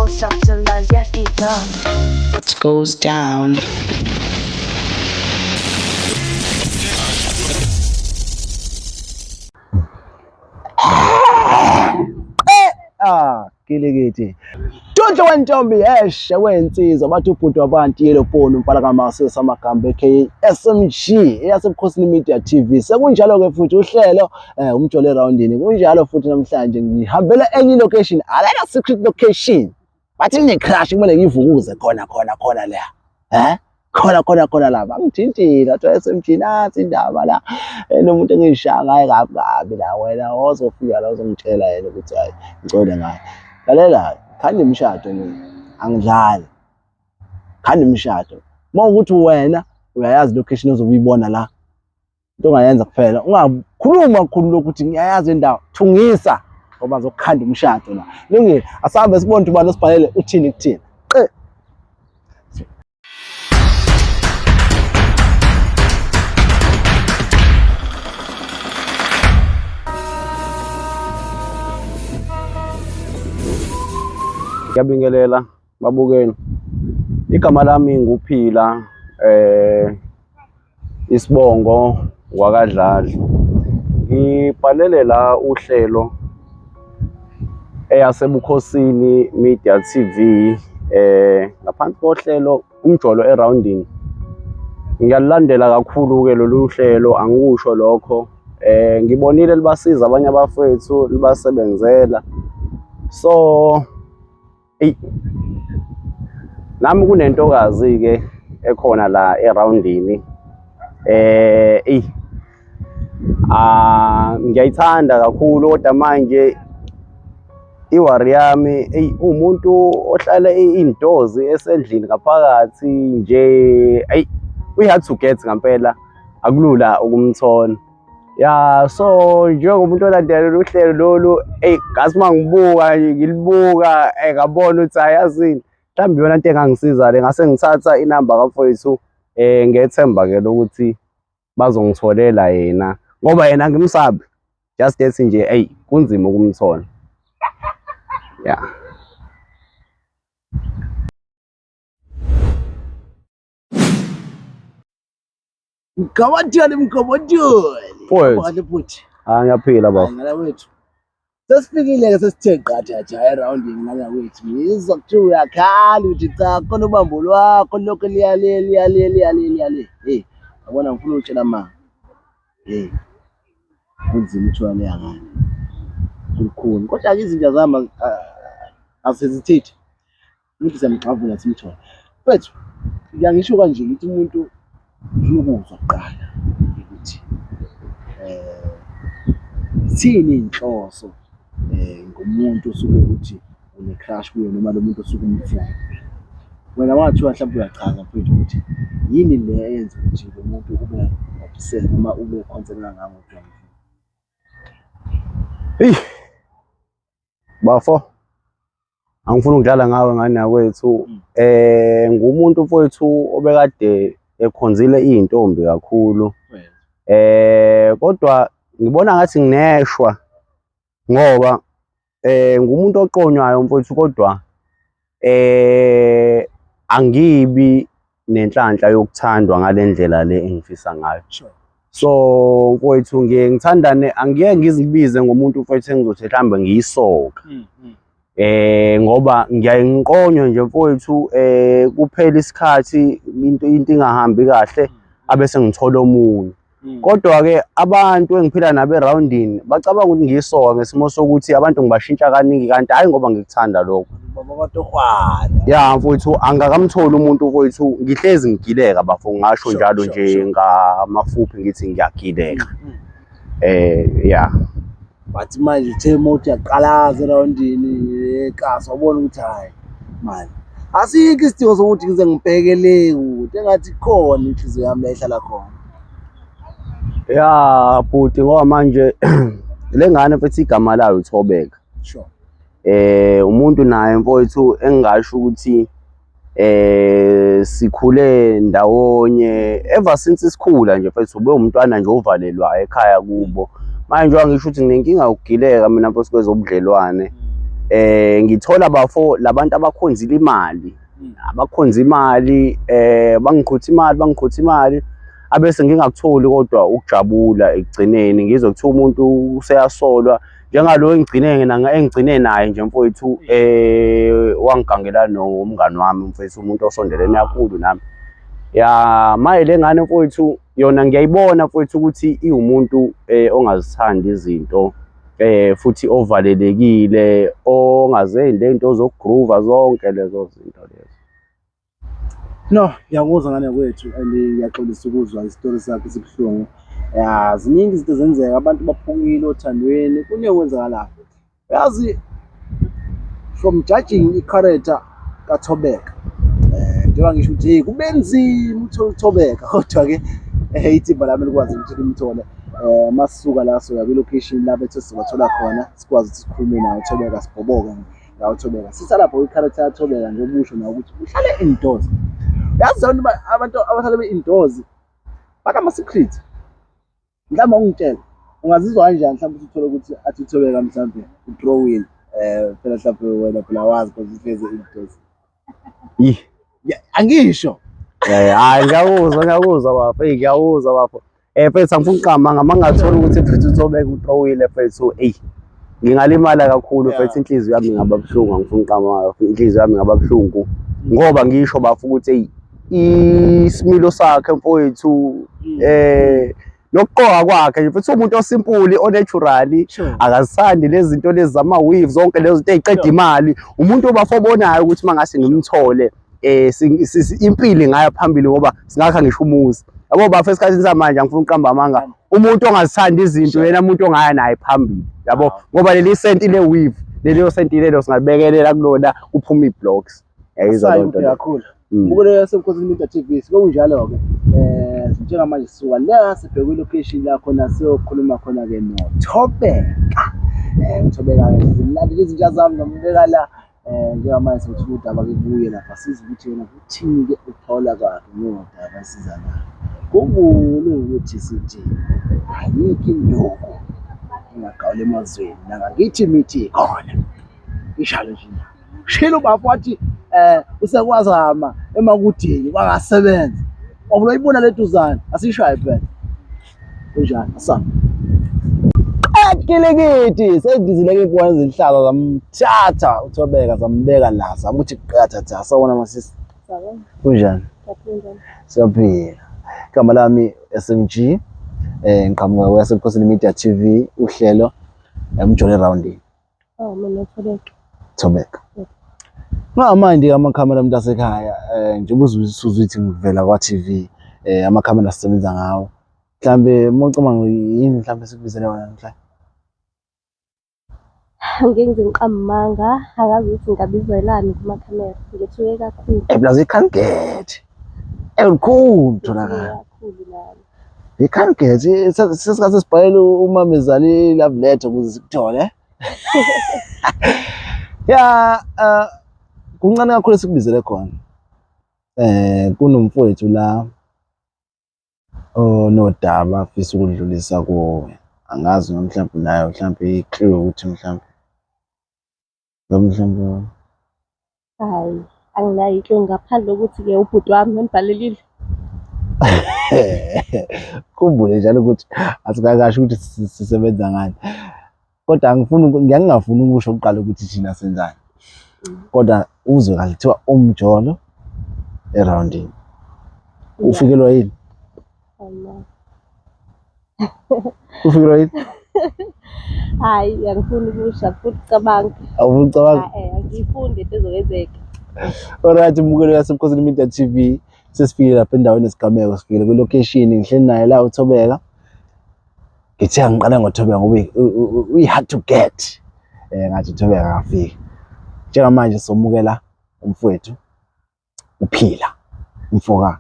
Won't stop till I get enough. It goes down. Ah, gilikidi. Ntshontsho wentombi eshe wensizwa bathi ubhuti wabantu yellow bone umfana kaMase samagambe aka SMG eyasebukhosini Media TV. Sekunjalo ke futhi uhlelo umjolo eroundini. Kunjalo futhi namhlanje ngihambela enye location, alana secret location. Bathi ngine crush kumele ngivukuze khona khona khona la. Eh? Khona khona khona la bangithintile athi SMG nathi indaba la nomuntu engishaya ngaye kabi kabi la wena ozofika la uzongitshela yena ukuthi hayi ngicole ngaye. Lalela khanda imishado mina angidlali. Khanda imishado. Uma ukuthi wena uyayazi location ozobe uyibona la into ongayenza kuphela ungakhuluma kakhulu lokhu ukuthi ngiyayazi indawo thungisa ngoba zokukhanda umshado la. Lungile asahambe sibone ukuthi ubani osibhalele uthini kuthina. Qe. Ngiyabingelela babukeni. Igama lami nguPhila isibongo wakaDladla. Ngibhalele la uhlelo eyasebukhosini Media TV ngaphansi kohlelo umjolo eroundini. Ngiyalulandela kakhulu ke lolu hlelo angikusho lokho. Ngibonile libasiza abanye abafowethu libasebenzela. So eyi nami kunentokazi ke ekhona la eroundini. Eyi ngiyayithanda kakhulu kodwa manje iwari yami eyi umuntu ohlala indoors esendlini ngaphakathi nje eyi we had to get ngampela akulula ukumthola. Ya so njengomuntu olandela lolu hlelo lolu eyi ngathi uma ngibuka ngilibuka ngabona ukuthi hhayi yazini mhlawumbe iyona nto engangisiza le ngase ngithatha inamba kamfowethu ngethemba ke lokuthi bazongitholela yena ngoba yena angimsabi just that nje eyi kunzima ukumthola. Yeah. Mgabadiyane mgabadiyane. Mfowethu. Kahle futhi. Ah ngiyaphila baba. Ngala wethu. Sesifikile ke sesithe qatha nje eroundini ngala wethu. Ngizwa kuthiwa uyakhala uthi cha khona ubambo lwakho lokho liyale liyale liyale liyale. Hey, yabona ngifuna ukutshela mama. Hey. Kunzima ukuthola leya ngane. Kukhulu. Kodwa ke izinja zami azihesitate. Umuntu siyamxavula simthole. Mfethu, ngiyangisho kanje ngithi umuntu ufuna ukuzwa kuqala ukuthi thini inhloso ngomuntu osuke uthi une-crush kuye noma lo muntu osuke umfuna. Wena wangathiwa mhlawumbe uyachaza mfethu ukuthi yini le eyenza ukuthi lo muntu ube obsessed noma ube concerned kangaka ngokuthi uyamfuna. Eyi bafo angifuni ukudlala ngawe ngane yakwethu. Ngumuntu mfowethu obekade ekhonzile iy'ntombi kakhulu. Kodwa ngibona ngathi ngineshwa ngoba ngumuntu oqonywayo mfowethu kodwa angibi nenhlanhla yokuthandwa ngale ndlela le engifisa ngayo. So mfowethu ngiye ngithandane angiye ngizibize ngomuntu mfowethu engizothi mhlawumbe ngiyisoka. Ngoba ngiyaye ngiqonywe nje mfowethu kuphela isikhathi into ingahambi kahle abese ngithola omunye. Kodwa ke abantu engiphila nabo eroundini bacabanga ukuthi ngiyisoka ngesimo sokuthi abantu ngibashintsha kaningi kanti hhayi ngoba ngikuthanda lokho. Ya mfowethu angakamtholi umuntu mfowethu ngihlezi ngigileka bafo ngisho njalo nje ngamafuphi ngithi ngiyagileka. Ya. But manje uthe uma uthi uyaqalaza erawundini ekasi wabona ukuthi hhayi mani asikho isidingo sokuthi ngize ngibheke le kude engathi khona inhliziyo yami la ihlala khona. Ya bhuti ngoba manje le ngane mfethu igama layo uThobeka. Sure. Umuntu naye mfowethu engingasho ukuthi sikhule ndawonye ever since sikhula nje mfethu ube umntwana nje ovalelwayo ekhaya kubo. Manje njengoba ngisho ukuthi nginenkinga yokugileka mina mfethu kwezobudlelwane. Ngithola bafo labantu abakhonzile imali, abakhonza imali, bangiqhutha imali, bangiqhutha imali, abese ngingakutholi kodwa ukujabula ekugcineni. Ngizwe kuthiwa umuntu useyasolwa njengalo engigcine engigcine naye nje mfowethu, wangigangela nomngani wami mfowethu, umuntu osondelene kakhulu nami. Ya maye le ngane mfowethu yona ngiyayibona mfowethu ukuthi iwumuntu ongazithandi izinto, futhi ovalelekile, ongazendi lento zokugroova zonke lezo zinto lezo. No, ngiyakuzwa ngane kwethu and ngiyaxolisa ukuzwa isitori sakho sibuhlungu. Ya, ziningi izinto ezenzeka, abantu baphukile othandweni, kuningi okwenzakalayo. Yazi, from judging i-character kaThobeka, njengoba ngisho ukuthi hey kube nzima ukuthola uThobeka, kodwa-ke ithimba lami likwazi ukuthi limthole. Masisuka la soya kwi-location la bethe sizobathola khona, sikwazi ukuthi sikhulume naye uThobeka, sibhoboke ngawo uThobeka. Sisalapho kwi-character kaThobeka njengoba usho nawe ukuthi uhlale indoors. Yazi abantu abantu abahlale be-indoors banama-secret. Mhlawumbe ungitshele ungazizwa kanjani mhlawumbe uthole ukuthi athi uThobeka mhlawumbe u-drawing phela mhlawumbe wena phela awazi because uhlezi indoors. Ih. Angisho. Hayi ngiyakuzwa, ngiyakuzwa bafo, eyi ngiyakuzwa bafo. Mfethu angifuni ukuqamba amanga, uma ngingathola ukuthi mfethu uThobeka u-drawile mfethu, eyi ngingalimala kakhulu mfethu, inhliziyo yami ingaba buhlungu, angifuni ukuqamba amanga, inhliziyo yami ingaba buhlungu ngoba ngisho bafo ukuthi eyi isimilo sakhe mfowethu, nokuqoka kwakhe nje futhi umuntu osimpuli o-natural, akazithandi lezi zinto lezi zama-weave, zonke lezo zinto ey'qeda imali. Umuntu obafo obonayo ukuthi uma ngase ngimthole impilo ingaya phambili ngoba singakha ngisho umuzi. Yabo bafo esikhathini samanje angifuni ukuqamba amanga, umuntu ongazithandi izinto yena umuntu ongaya naye phambili, yabo, ngoba leli senti le-weave, leliyo senti lelo singalibekelela kulona kuphume ii-blocks. Yayizwa loo nto leyo. Kakhulu. Mbukelo yaseBukhosini Media TV sekunjalo-ke, njengamanje sisuka la sibheke kwi-location la khona siyokhuluma khona-ke noThobeka. UThobeka-ke zimnandi izinja zami ngambeka la. Njengamanje sewuthula udaba-ke kuye lapha, sizwe ukuthi yena kuthini-ke ukuphawula kwakhe ngodaba esiza nalo. Khumbula ukuthi sithi ayikho induku engagawula emazweni nangakithi imithi ikhona. Ishalo nje indaba. Shilo ubaba wathi usekwazama emakudeni kwangasebenza. Wavula uyibona le duzane, asishaye phela. Kunjani? Asamba. Kilikiti sendizile ke kuwana izinhlaka zamthatha uThobeka zambeka la zamuthi qatha sawona masisi. Kunjani? Siyaphila. Igama lami SMG, ngiqhamuka kwaseBukhosini Media TV, uhlelo Umjolo Rounding. Oh, mina Thobeka. Thobeka. Ngamanje amakhamera mntasekhaya, njengoba uzwe ukuthi ngivela kwa TV, amakhamera sisebenza ngawo. Mhlambe uma ucabanga yini mhlambe sikubizele wona namhlanje? Angeke ngize ngiqambe amanga, angazi ukuthi ngingabizelani kumakhamera. Ngithuke kakhulu. Plus you can't get. Elikhulu tholakala. Kakhulu nami. You can't get. Sesikhathi sibhalele umamezala i-love letter ukuze sikuthole. Ya, kuncane kakhulu esikubizele khona. Kunomfowethu la onodaba afisa ukudlulisa kuwe. Angazi noma mhlawumbe unayo mhlawumbe i-clue ukuthi mhlawumbe noma mhlawumbe. Hayi, anginayo i-clue ngaphandle kokuthi-ke ubhuti wami ungibhalelile. Khumbule njalo ukuthi asikakasho ukuthi sisebenza ngani. Kodwa angifuni, ngiyangingafuni ukusho kuqala ukuthi thina senzani. Kodwa uzwe kahle kuthiwa umjolo eroundini. Ufikelwa yini? Ufikelwa yini? Hayi, angifuni ukusho, angifuni ukucabanga. Awufuni ukucabanga? Angiyifundi into ezokwenzeka. Alright, mbukelo yaseBukhosini Media TV, sesifikile lapha endaweni yesigameko, sifikile kwi-location, ngihleli naye la uThobeka. Ngithe angiqale ngoThobeka ngoba uyi-hard to get. Ngathi uThobeka akafiki. Njengamanje somukela umfowethu uPhila, umfoka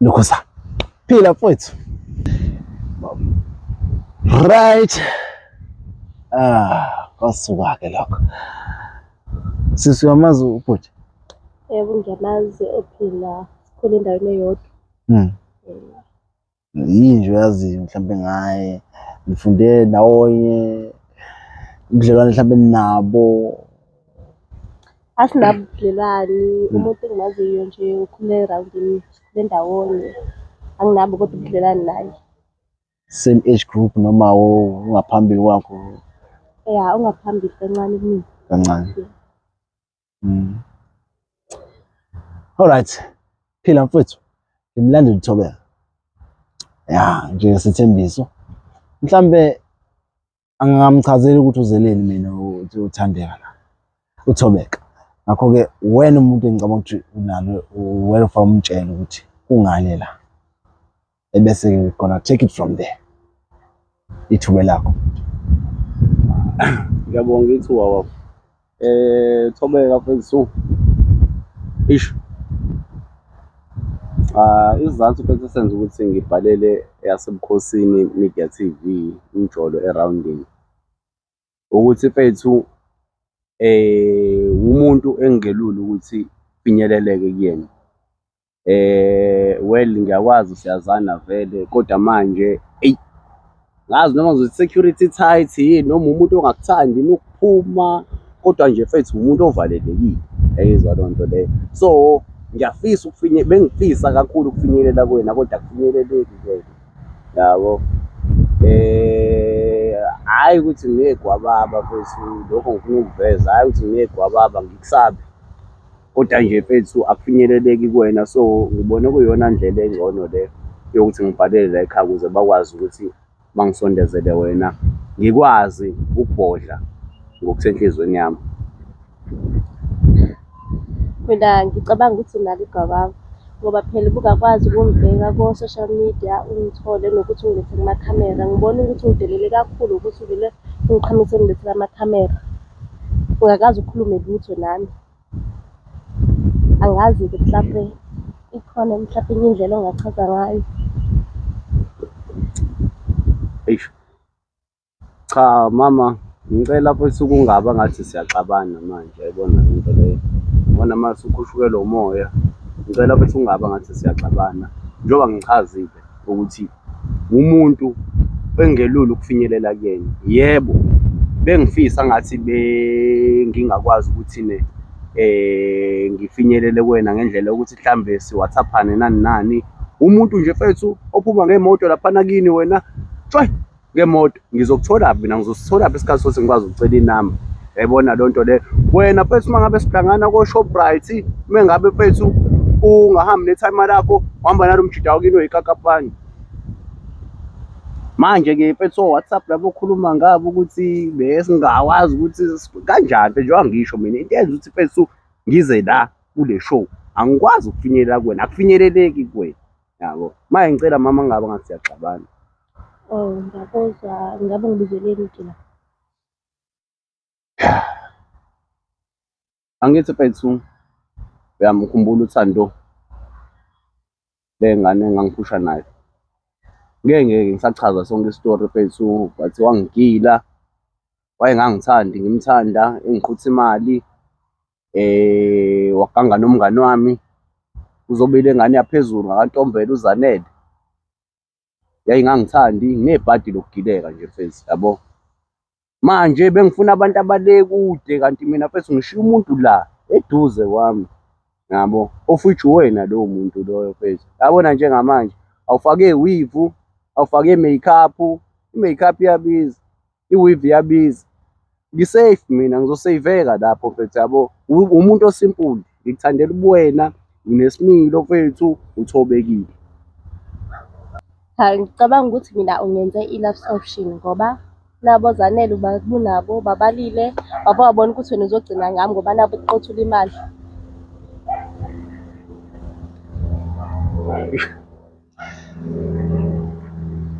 Lukhuza. Phila mfowethu. Right. Kwasuka ke lokho. Sisi uyamazi ubhuti? Yebo, ngiyamazi uPhila, sikhule endaweni eyodwa. Yini nje uyazi mhlambe ngaye? Nifunde ndawonye. Ubudlelwane mhlawumbe nabo? Asinabo ubudlelwane, umuntu engimaziyo nje ukhule erawundini, sikhule ndawonye. Anginabo kodwa ubudlelwane naye. Same age group noma ungaphambili kwakho? Ya, ungaphambili kancane kumina. Kancane. Alright. Phila mfowethu. Ngimlandela uThobeka. Ya, njengesithembiso. Mhlambe angingamchazeli ukuthi uzeleni mina uThandeka la. UThobeka. Ngakho-ke wena umuntu engicabanga ukuthi unalo wena ufake umtshele ukuthi kungani la. Ebese we gonna take it from there. Ithuba lakho. Ngiyabonga ithuba baba. Thobeka mfethu. Eish. Ah, isizathu mfethu esenza ukuthi ngibhalele eyasebukhosini Media TV umjolo erawundini ukuthi mfethu umuntu engelula ukuthi finyeleleke kuyena. Well ngiyakwazi siyazana vele kodwa manje eyi ngazi noma ngizothi security tight yini noma umuntu ongakuthandi yini ukuphuma kodwa nje mfethu umuntu ovalelekile, yayizwa leyo nto leyo. So ngiyafisa bengifisa kakhulu ukufinyelela kuwena kodwa akufinyeleleki kuwena, yabo. Hhayi ukuthi nginegwababa mfethu, lokho ngifuna ukuveza, hhayi ukuthi nginegwababa angikusabi. Kodwa nje mfethu akufinyeleleki kuwena so ngibone kuyiyona ndlela engcono le yokuthi ngibhalele la ekhaya ukuze bakwazi ukuthi bangisondezele wena, ngikwazi ukubhodla ngokusenhlizweni yami. Mina ngicabanga ukuthi unalo igwababa ngoba phela ubungakwazi ukungibheka ko-social media ungithole nokuthi ungilethe kumakhamera. Ngibona ukuthi ungidelele kakhulu ukuthi uvele ungiqhamise ungilethele amakhamera. Ungakaze ukhulume lutho nami. Angazi-ke mhlampe ikhona mhlampe enye indlela ongachaza ngayo. Eish. Cha mama, ngicela futhi kungaba ngathi siyaxabana manje, yayibona le nto leyo. Ngibona mase ukhushukelwa umoya. Ngicela futhi kungaba ngathi siyaxabana. Njengoba ngichazile ukuthi umuntu engelula ukufinyelela kuyena. Yebo, bengifisa ngathi bengingakwazi ukuthi ne ngifinyelele kuwena ngendlela yokuthi mhlambe si-WhatsApp-ane nani nani. Umuntu nje mfethu ophuma ngemoto laphana kini wena, tshwe ngemoto ngizokutholaphi mina, ngizositholaphi isikhathi sokuthi ngikwazi ukucela inamba. Yayibona leyo nto leyo. Wena mfethu uma ngabe sihlangana ko-Shoprite, uma ngabe mfethu ungahambi nethayima lakho, uhamba nalo mjida wakini oyikakapani. Manje-ke mfethu o-WhatsApp labo okhuluma ngabo ukuthi besingawazi ukuthi kanjani njengoba ngisho mina into eyenza ukuthi mfethu ngize la kule show angikwazi ukufinyelela kuwena, akufinyeleleki kuwena yabo. Manje ngicela mama ngabe ngathi siyaxabana. Oh, ngiyakuzwa. Ngabe ngibizeleni ke la? Angithi mfethu uyamkhumbula uThando le ngane engangiphusha nayo. Ngeke ngeke ngisachaza sonke isitori mfethu but wangigila, wayengangithandi ngimthanda, engiqhutha imali, waganga nomngani wami, uzobile ingane yaphezulu ngakaNtombela uZanele. Yayingangithandi, nginebhadi lokugileka nje mfethu yabo. Manje bengifuna abantu abale kude kanti mina mfethu ngishiya umuntu la eduze kwami yabo, of which uwena lowo muntu loyo mfethu. Yabona njengamanje awufake weave, awufake make-up, i-make-up iyabiza, i-weave iyabiza. Ngi-safe mina ngizoseyiveka lapho mfethu yabo. Umuntu o-simple, ngikuthandela ubuwena, unesimilo mfethu, uthobekile. Cha, ngicabanga ukuthi mina ungenze i-last option ngoba nabo Zanele ubunabo babalile wabo wabona ukuthi wena uzogcina ngami ngoba nabo uqothula imali.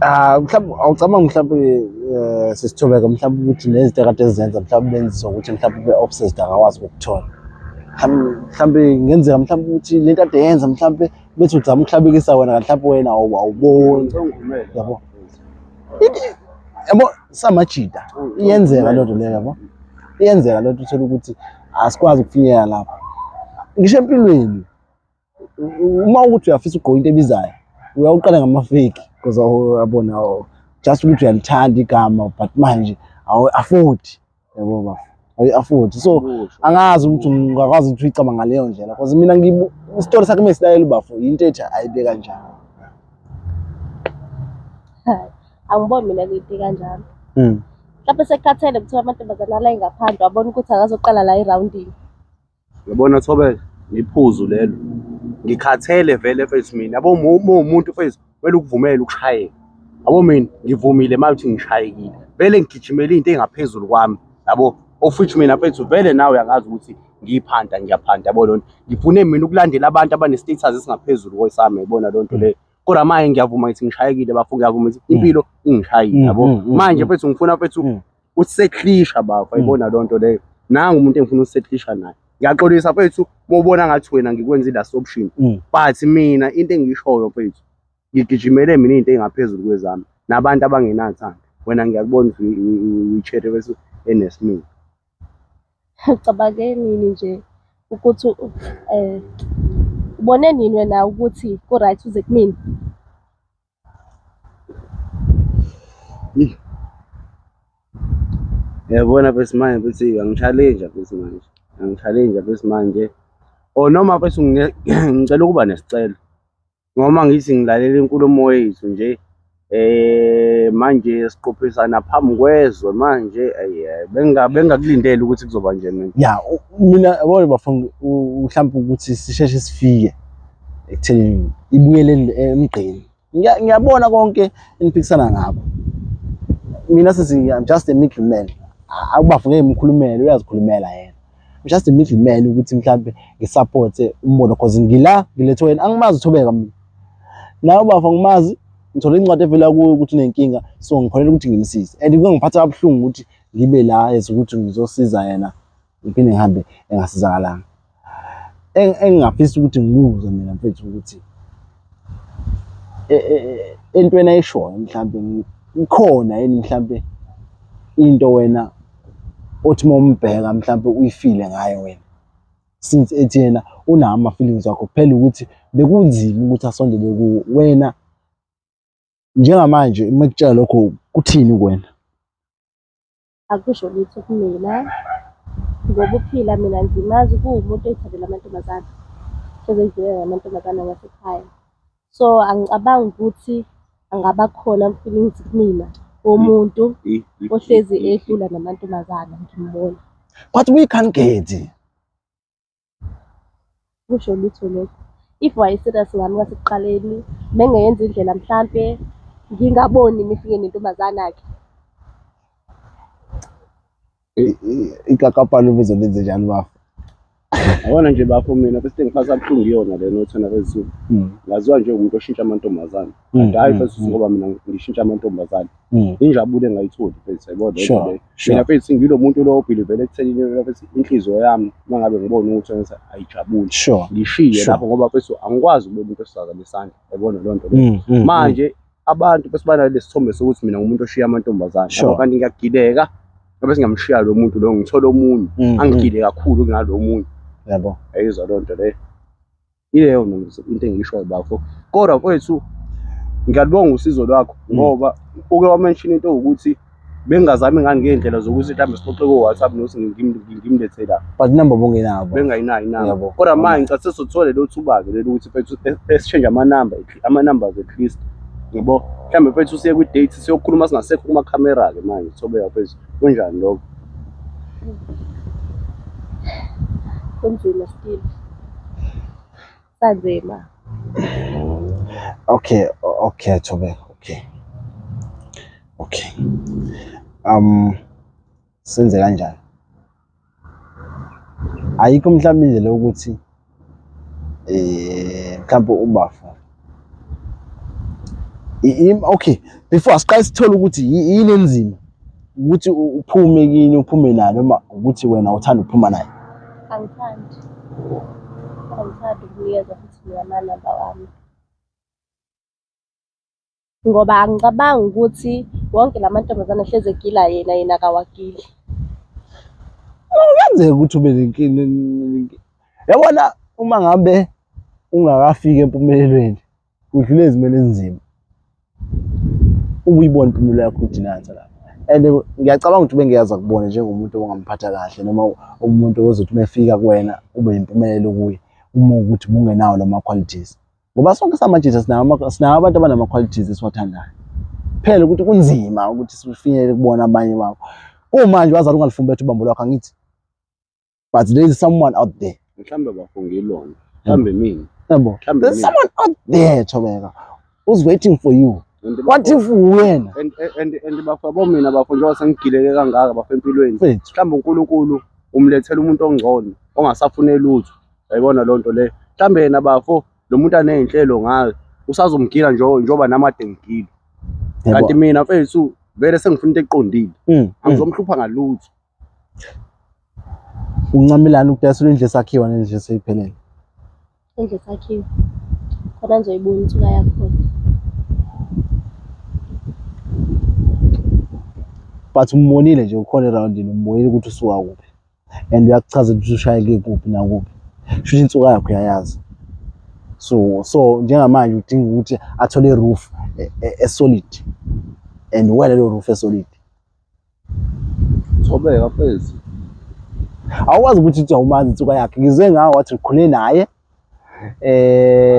Ah, mhlawumbe awucabangi mhlawumbe sisithobeka mhlawumbe ukuthi nezinto ekade ezenza mhlawumbe benziswa ukuthi mhlawumbe ube obsessed akakwazi ukukuthola. Mhlawumbe kungenzeka mhlawumbe ukuthi lento ade yenza mhlawumbe bethi uzama ukuhlabekisa wena kanti mhlawumbe wena awuboni. Yabo. Yabo samajida iyenzeka loo nto leyo yabo. Iyenzeka loo nto uthole ukuthi asikwazi ukufinyelela lapho. Ngisho empilweni uma ukuthi uyafisa ukugqoka into ebizayo uyawuqala ngama-fake because uyabona just ukuthi uyalithanda igama but manje awu-afford. Yabo bafo. Ayi-afford. So angazi ukuthi ungakwazi ukuthi uyicabanga ngaleyo ndlela because mina ngibu isitori sakhe mesilayela ubafo into ethi ayibe kanjalo. Hayi, angiboni mina kuyinto kanjalo. Mhlawumbe sekukhathele kuthiwa amantombazane ala ngaphandle wabona ukuthi akazoqala la erawundini. Yabona Thobela, ngiphuzu lelo. Ngikhathele vele mfethu mina. Yabo uma uwumuntu mfethu kumele ukuvumele ukushayeka. Yabo mina ngivumile manje ukuthi ngishayekile. Vele ngigijimele into engaphezulu kwami. Yabo of which mina mfethu vele nawe uyangazi ukuthi ngiyiphanta ngiyaphanta yabo lonto. Ngifune mina ukulandela abantu abane-status esingaphezulu kwesami yayibona lonto leyo. Kodwa manje ngiyavuma ngithi ngishayekile bafo ngiyavuma ukuthi impilo ingishayile yabo. Manje mfethu ngifuna mfethu usekhlisha bafo ayibona lonto leyo. Nangu umuntu engifuna usekhlisha naye. Ngiyaxolisa mfethu uma ubona ngathi wena ngikwenza i-last option. But mina into engiyishoyo mfethu ngigijimele mina into engaphezulu kwezami nabantu abangenathando. Wena ngiyakubona ukuthi uyi-cherry bese enesimilo. Ucabange nini nje ukuthi ubone nini wena ukuthi ku-right uze kumina? Uyabona mfethu manje mfethu uyangi-challenge mfethu manje. Uyangi-challenge mfethu manje. Or noma mfethu ngicela ukuba nesicelo. Noma ngithi ngilalela inkulumo yethu nje manje siqophisana phambi kwezwe manje bengingakulindele ukuthi kuzoba nje mina. Ya mina yabona bafuna mhlawumbe ukuthi sisheshe sifike ekutheni ibuyele emgqeni. Ngiyabona konke eniphikisana ngakho. Mina sisi I'm just a middleman. Awubafo ngeke ngimkhulumele uyazikhulumela yena. I'm just a middleman ukuthi mhlambe ngisupporte umbono cause ngila ngilethwe wena angimazi uThobeka mina. Nawe bafo ngimazi ngithole incwadi evela kuwe ukuthi unenkinga so ngikholelwa ukuthi ngimsize. And kungiphatha kabuhlungu ukuthi ngibe la as ukuthi ngizosiza yena ngiphinde ngihambe engasizakalanga. Engingafisa ukuthi ngikuzwe mina mfethu ukuthi entweni ayishoyo mhlambe ikhona yini mhlambe into wena othi uma umbheka mhlambe uyifile ngayo wena since ethi yena unawo ama-feelings wakho kuphela ukuthi bekunzima ukuthi asondele kuwo wena njengamanje uma ekutshela lokho kuthini kuwena? Akusho lutho kumina ngoba uphila mina ngimazi kuwumuntu oyithandela amantombazane, hlezi edlula namantombazane wasekhaya. So angicabangi ukuthi angaba khona ama-feelings kumina womuntu ohlezi edlula namantombazane ngimbona. But we can't get it. Kusho lutho lokho. If waye-serious ngami kwasekuqaleni, bengeyenza indlela mhlampe ngingaboni uma efike nentombazane yakhe. Ikakapani ubuzolenze njani bafo? Yabona nje bafo mina bese ngiphatha kabuhlungu iyona le nothanda kwezulu. Ngaziwa nje umuntu oshintsha amantombazane. Kanti hhayi mfethu ngoba mina ngishintsha amantombazane. Injabulo engayitholi mfethu yayibona le nto leyo. Mina mfethu ngilo muntu lo obhilivele ekuthenini mfethu inhliziyo yami uma ngabe ngibona ukuthi mfethu ayijabuli. Ngishiye lapho ngoba mfethu angikwazi ukubona umuntu wesifazane isandla yayibona leyo nto leyo. Manje abantu bese banalesi sithombe sokuthi mina ngumuntu oshiya amantombazane. Yabo kanti ngiyagileka ngabe singamshiya lo muntu lo ngithola omunye angigile kakhulu kunalo omunye. Yabo. Ayizwa leyo nto leyo. Ileyo into engiyishoyo bafo. Kodwa mfethu ngiyalubonga usizo lwakho ngoba uke wamention into ewukuthi bengingazami ngani ngey'ndlela zokuthi mhlawumbe sixoxe ko-WhatsApp nokuthi ngimlethe la. But inamba ubungenayo. Bengayinayo inamba. Kodwa manje ngicathe sesithole lelo thuba-ke lelo ukuthi mfethu esitshenje amanamba ama-numbers at least. Yabo? Mhlawumbe mfethu siye kwi-date siyokhuluma singasekho kumakhamera-ke manje Thobeka mfethu. Kunjani lokho? Kunzima still. Sanzima. Okay, okay Thobeka, okay. Okay. Senze kanjani? Ayikho mhlawumbe indlela yokuthi mhlawumbe ubafo okay before siqale sithole ukuthi yini enzima ukuthi uphume kini uphume naye noma ukuthi wena uthanda ukuphuma naye. Angithandi. Angithandi ukunikeza futhi mina amanamba wami. Ngoba angicabangi ukuthi wonke la mantombazane ahlezi egila yena, yena akawagili. Kuyenzeka ukuthi ube nenkinga. Yabona uma ngabe ungakafiki empumelelweni udlule ezimeni ezinzima. Uma uyibona impumelelo yakho ukuthi nansi lapha. And ngiyacabanga ukuthi bengiyaza kubona njengomuntu ongamphatha kahle noma umuntu ozothi uma efika kuwena ube yimpumelelo kuye uma ukuthi bungenawo lama qualities. Ngoba sonke samajita sinawo sinawo abantu abanama qualities esiwathandayo. Phela ukuthi kunzima ukuthi sifinyelele kubona abanye babo. Kumanje wazala ungalifumbethe ubambo lwakho angithi. But there is someone out there. Mhlambe bafungilona. Mhlambe mina. Yabo. There's someone out there Thobeka who's waiting for you. What if wena? And bafo mina bafo njengoba sengigileke kangaka bafo empilweni. Mhlawumbe uNkulunkulu umlethela umuntu ongcono ongasafune lutho. Yayibona loo nto leyo. Mhlawumbe yena bafo lo muntu aney'nhlelo ngayo usazomgila njengoba nami ade ngigila. Kanti mina mfethu vele sengifuna into eqondile. Angizomhlupha ngalutho. Uncamelani ukudayisela indlu esakhiwa nendlu eseyiphelele? Indlu esakhiwa. Khona ngizoyibona insuka yakhona. But umbonile nje ukhona erawundini umbonile ukuthi usuka kuphi and uyakuchazela ukuthi ushayeke kuphi nakuphi. Kusho ukuthi insuka yakhe uyayazi. So njengamanje udinga ukuthi athole i-roof e-solid and wena leyo roof e-solid. Thobeka mfethu. Awukwazi ukuthi uthi awumazi insuka yakhe. Ngizwe ngawe wathi ukhule naye.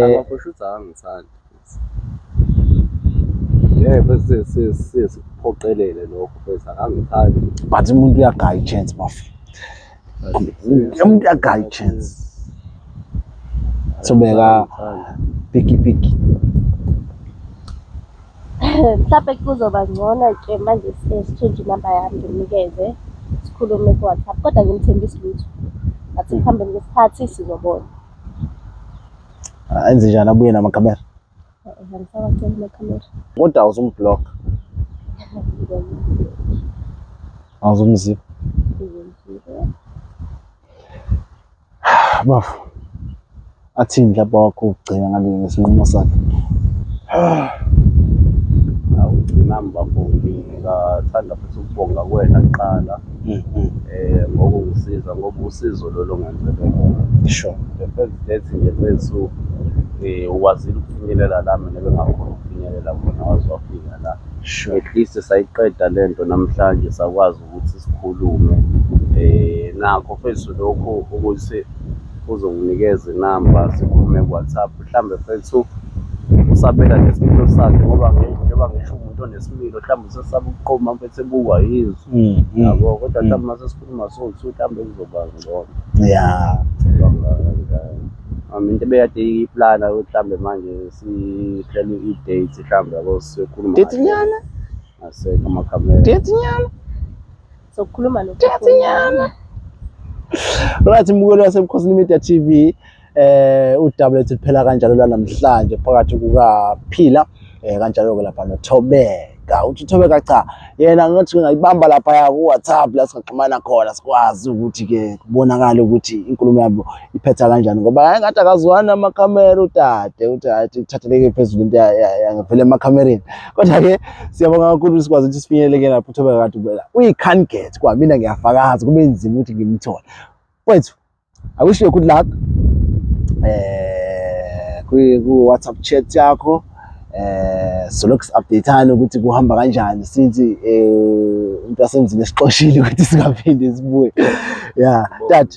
Abafosha uthi angithandi. Yebo sesiphoqelele lokho mfethu akangithandi. But umuntu uyagaya i-chance bafo. Umuntu uyagaya i-chance. Thobeka piki piki. Mhlampe kuzoba ngcono ke manje sishintshe inamba yami ngimnikeze sikhulume ku-WhatsApp kodwa angimthembisi lutho. But ekuhambeni kwesikhathi sizobona. Enze njani abuye namakhamera? Angisawaceli amakhamera. Kodwa awuzumblocka, awuzumzipha. Bafo, athini mhlawumbe wakho ukugcina ngale ngesinqumo sakhe? Awu nami bafo ngingathanda futhi ukubonga kuwena kuqala ngokungisiza ngoba usizo lolu ongenzele lona. Sure. The fact that nje mfethu ukwazile ukufinyelela la mina bengakhoni ukufinyelela khona waze wafika la. Sure. At least sayiqeda lento namhlanje sakwazi ukuthi sikhulume. Nakho mfethu lokhu ukuthi uzonginikeza inamba sikhulume ku-WhatsApp mhlambe mfethu usabela nesimilo sakhe ngoba njengoba ngisho umuntu onesimilo mhlawumbe usesaba ukuqoma mfethu ebukwa yizwe yabo kodwa mhlawumbe uma sesikhuluma sowu-two mhlawumbe kuzoba ngcono. Yeah. Into ebekade iyiplana ukuthi mhlawumbe manje sihlele i-date mhlawumbe yabo siyokhuluma Date nyana? Asekho amakhamera. Date nyana? Sokukhuluma no Date nyana? Right, mbukeli waseBukhosini Media TV, udaba lethu liphela kanjalo lwanamhlanje phakathi kukaPhila kanjalo ke lapha noThobeka. Uthi uThobeka cha, yena ngathi ngayibamba lapha ku WhatsApp la singaxhumana khona sikwazi ukuthi ke kubonakale ukuthi inkulumo yabo iphetha kanjani ngoba hayi ngathi akazwani amakhamera udade uthi hayi ithatheleke phezulu into yangivele emakhamereni. Kodwa ke siyabonga kakhulu sikwazi ukuthi sifinyelele ke lapho uThobeka kade ubela uyi-can't get kwamina ngiyafakaza kube nzima ukuthi ngimthole. Mfowethu, I wish you good luck ku WhatsApp chat yakho so lokhu updateana ukuthi kuhamba kanjani since umuntu wasemzini esixoshile ukuthi singaphinde sibuye. Yeah, dad,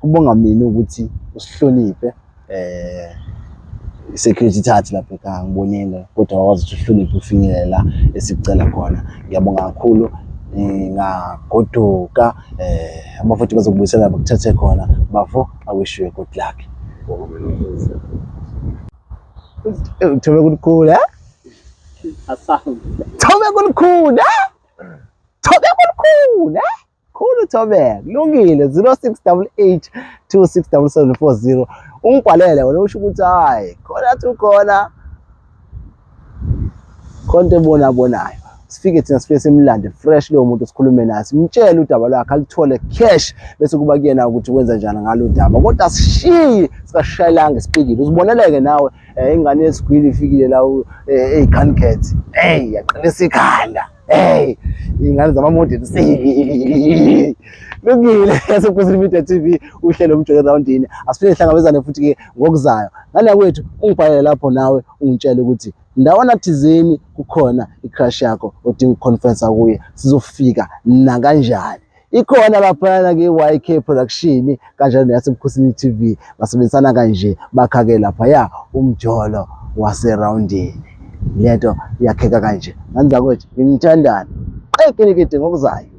kubonga mina ukuthi usihloniphe security thathi lapha ekhaya ngibonile kodwa wakwazi ukuthi uhloniphe ufinyelele la esikucela khona. Ngiyabonga kakhulu. Ngingagoduka abafuthi bazokubuyisela bakuthathe khona bafo. I wish you a good luck. Thobe kulikhulu eh? Thobe kulikhulu eh? Thobe kulikhulu eh? Khulu Thobeka, kulungile 0688 267740 ungibhalele wena usho ukuthi hayi khona athi ukhona khona into ebona bonayo. Sifike thina sifike simlande fresh lowo muntu sikhulume naye simtshele udaba lwakhe alithole cash bese kuba kuyena ukuthi wenza njani ngalo daba kodwa sishiyi sikashayelanga isipikile uziboneleke nawe ingane yesigwili ifikile la eyi-cancat eyi yaqinisa ikhanda. Hey, iy'ngane zama-model lungile yaseBukhosini Media TV uhlelo umjolo erawundini. Asiphinde sihlangabezane futhi-ke ngokuzayo. Ngale kwethu ungibhalele lapho nawe ungitshele ukuthi ndawana thizeni kukhona i-crush yakho odinga ukuconfessa kuye, sizofika nakanjani. Ikhona laphayana ke-YK Production kanjalo neyaseBukhosini TV basebenzisana kanje bakha-ke laphaya umjolo waserawundini. Lento yakheka kanje. Ngani zakwethu, nginithandani. Qekinikidi ngokuzayo.